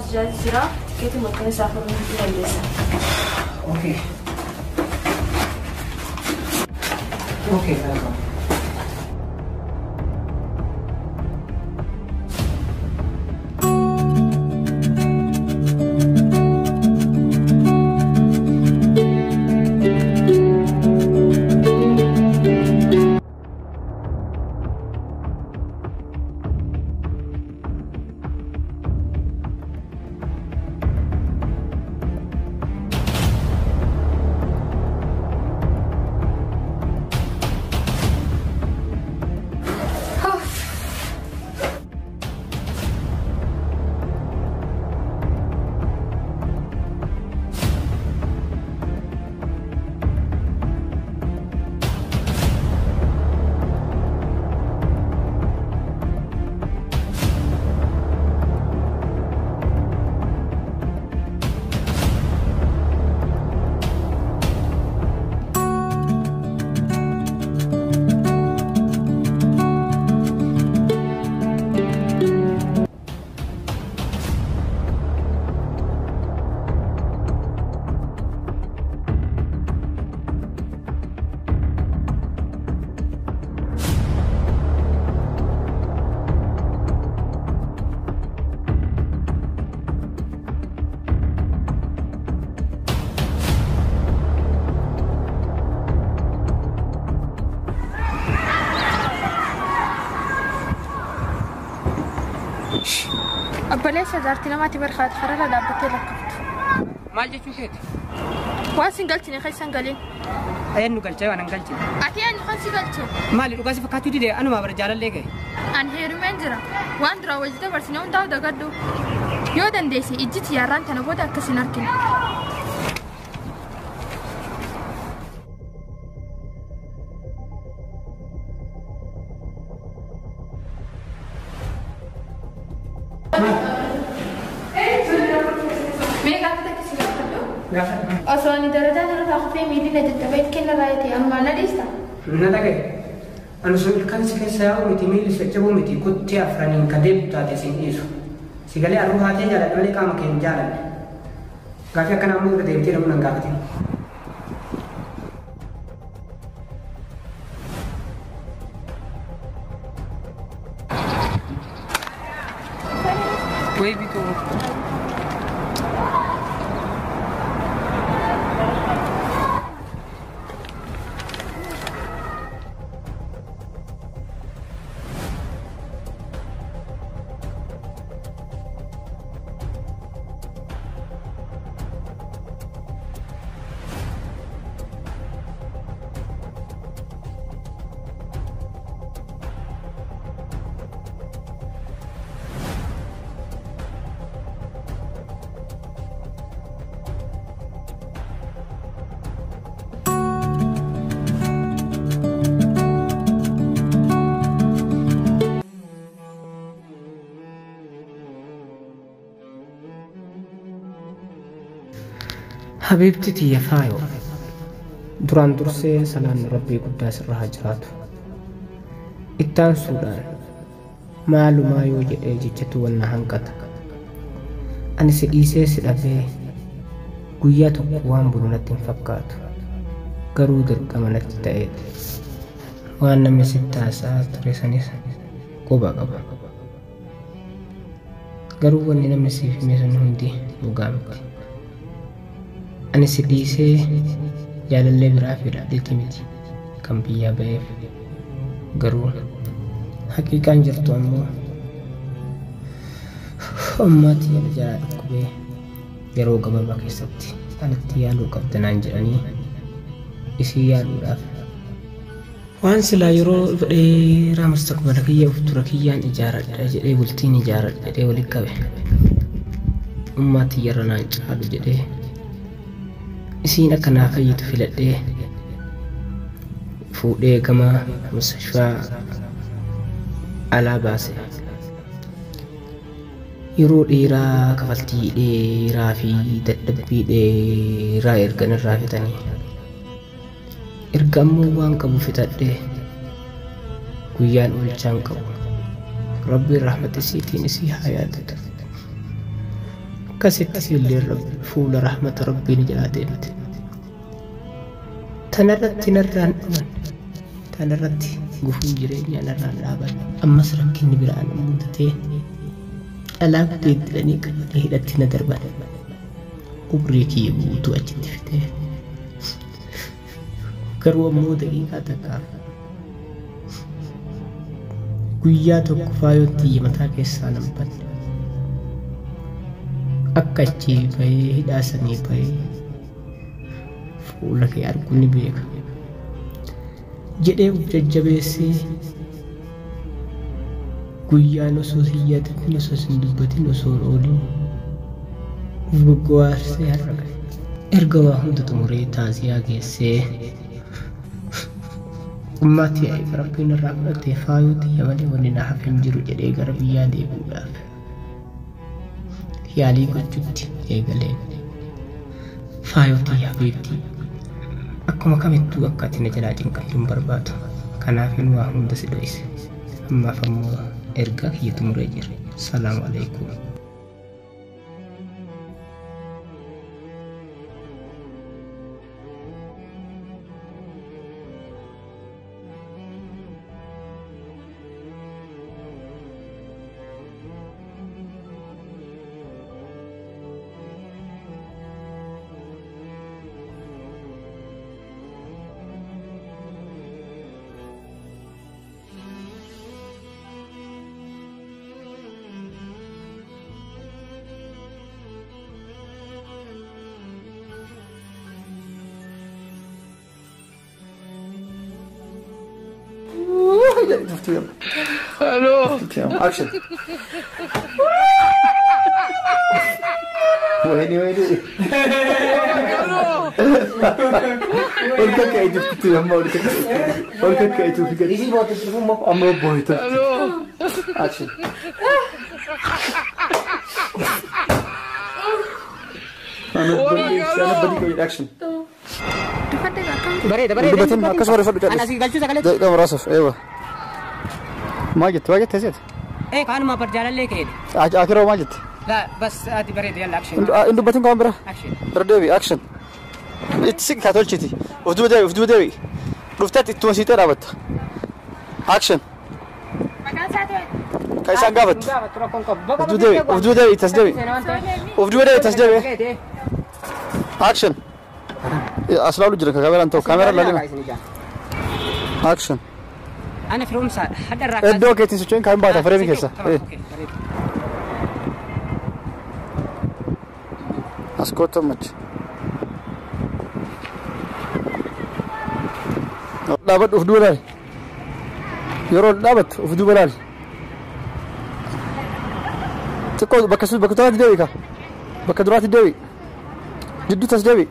masjidaatu jira. Tikeetii murtanii saafuruu ni dandeessa. Okay. Okay, welcome. Obboleessa jaartii namaatti barkaata kararra dhaabbattee lakkaa'atu. Maal jechuu keeti? Waan sin galchine keessa hin galin. Eenyu galchee waan hin galchine. Ati eenyu kan si galche? Maali dhugaa si fakkaachuu dide anuma bara jaalallee ga'e. Ani heerumeen jira. Waan duraa wajji dabarsine hundaa'u dagadhu. Yoo dandeesse ijji xiyyaarraan tana booda akkas hin argine. Mee gaafa takka si gaafadhu? Gaafa. Osoo ani darajaa kanarraa kufee miilli na jajjabee kenna raayitee anumaan na dhiista? Na dhagaye. Ani sun ilkaan si keessa yaa'u miti miilli si caccabuu miti kuttee afraniin ka deemtu taate si hin dhiisu. Si galee arruu haatee jaaladhe malee qaama kee hin jaalanne. Gaafii akkanaa immoo irra deemtee namni nan gaafatin. Wayii bituu. Habiibti tiyya faayoo duraan dursee salaamni rabbii guddaa sirra haa jiraatu. Ittaansuudhaan maalumaa yoo jedhee jechatu wanna hanqata. Ani si dhiisee si dhabee guyyaa tokko waan bulu natti hin fakkaatu. Garuu dirqama natti ta'eeti. Waan namni sitti haasa'aa ture sanis quba qaba. Garuu wanni namni siif hime sun hundi dhugaa miti. Ani si dhiisee jaalallee biraa fedhadheeti miti kan biyyaa ba'eef. Garuu haqiiqaan jirtu ammoo ammaatti jala jalaa dhukkubee yeroo gabaabaa keessatti alatti yaaluu qabda naan jedhanii isii yaaluudhaaf. Waan silaa yeroo dheeraa mustaqbala kiyya of dura kiyyaan ijaaradha jedhee bultiin ijaaradha jedhee walitti qabe. Ummaatti yarra naan caalu jedhee isiin akka naa fayyitu filadhee fuudhee gama mustashfaa alaa baase. Yeroo dheeraa kafaltii dheeraa fi dadhabbii dheeraa ergan irraa fixanii. Erga ammoo waan qabu fixadhee guyyaan oolchaan qabu. Rabbiin rahmata isiitiin isii haa yaadatu. Akkasitti siillee fuula rahmata Rabbiin jalaa deemte. Tanarratti narraan dhuman. Tanarratti gufuun jireenyaa narraan dhaaban. Ammas rakkinni biraan mudatee dhalaa gudeeddidhanii qabanii hidhatti na darban. Umrii kiyya guutuu achitti fitee. Garuu ammoo daqiiqaa takkaaf guyyaa tokko faayoon tiyya mataa keessaa nan banne. Akka achii bahee hidhaa sanii bahee fuula kee arguu ni beeka. Jedhee of jajjabeessee guyyaan osoo hin yaadatin osoo hin dubbatin osoo hin oolin of goggowarsee har'a gahe. Erga waa hunda xumuree taaziyaa geessee Ummaatti yaa'e Rabbiin irraa fudhatee faayoo tiyya malee wanni na hafe hin jiru jedhee gara biyyaa deebi'uudhaaf yaalii gochuutti eegaleen. Faayoo tiyya habiibtii akkuma kamittuu akka ati na jalaa cinqamtu hin barbaadu. Kanaafin waa hunda si dhoyse. Ammaaf ammoo ergaa kiyya xumuree jira. Salaamu alaikum. Action. ويني ويني وركك ايتو في هم وركك ايتو في أما بويتو Action. أنا بدي أكشن. بريدة بريدة. دبتين كسر راسك. أنا سيقلتو سقلت. ده راسف أيوه. ما جت ما جت زيد. إيه كان ما برجع لك هيد. آخره ما جت. لا بس هاتي بريدة يلا أكشن. إندو بتين كمان برا. أكشن. ردوي أكشن. إتسيك كاتول شتي. وفدو داوي وفدو داوي. رفتات التوسيتة رابط. أكشن. كايسان قابت. وفدو داوي وفدو داوي تسدوي. وفدو داوي تسدوي. أكشن. أصلا لو جرك كاميرا أنت كاميرا لا لما. أكشن. أنا في رومسا حتى الراكز. إدو كيتي سوتشين كان باتا فريم كيسا. أسكت ماتش. لابد أفدو لالي. يرول لابد أفدو لالي. تقول بكسو بكترات دوي كا. بكدرات دوي. جدو تسدوي.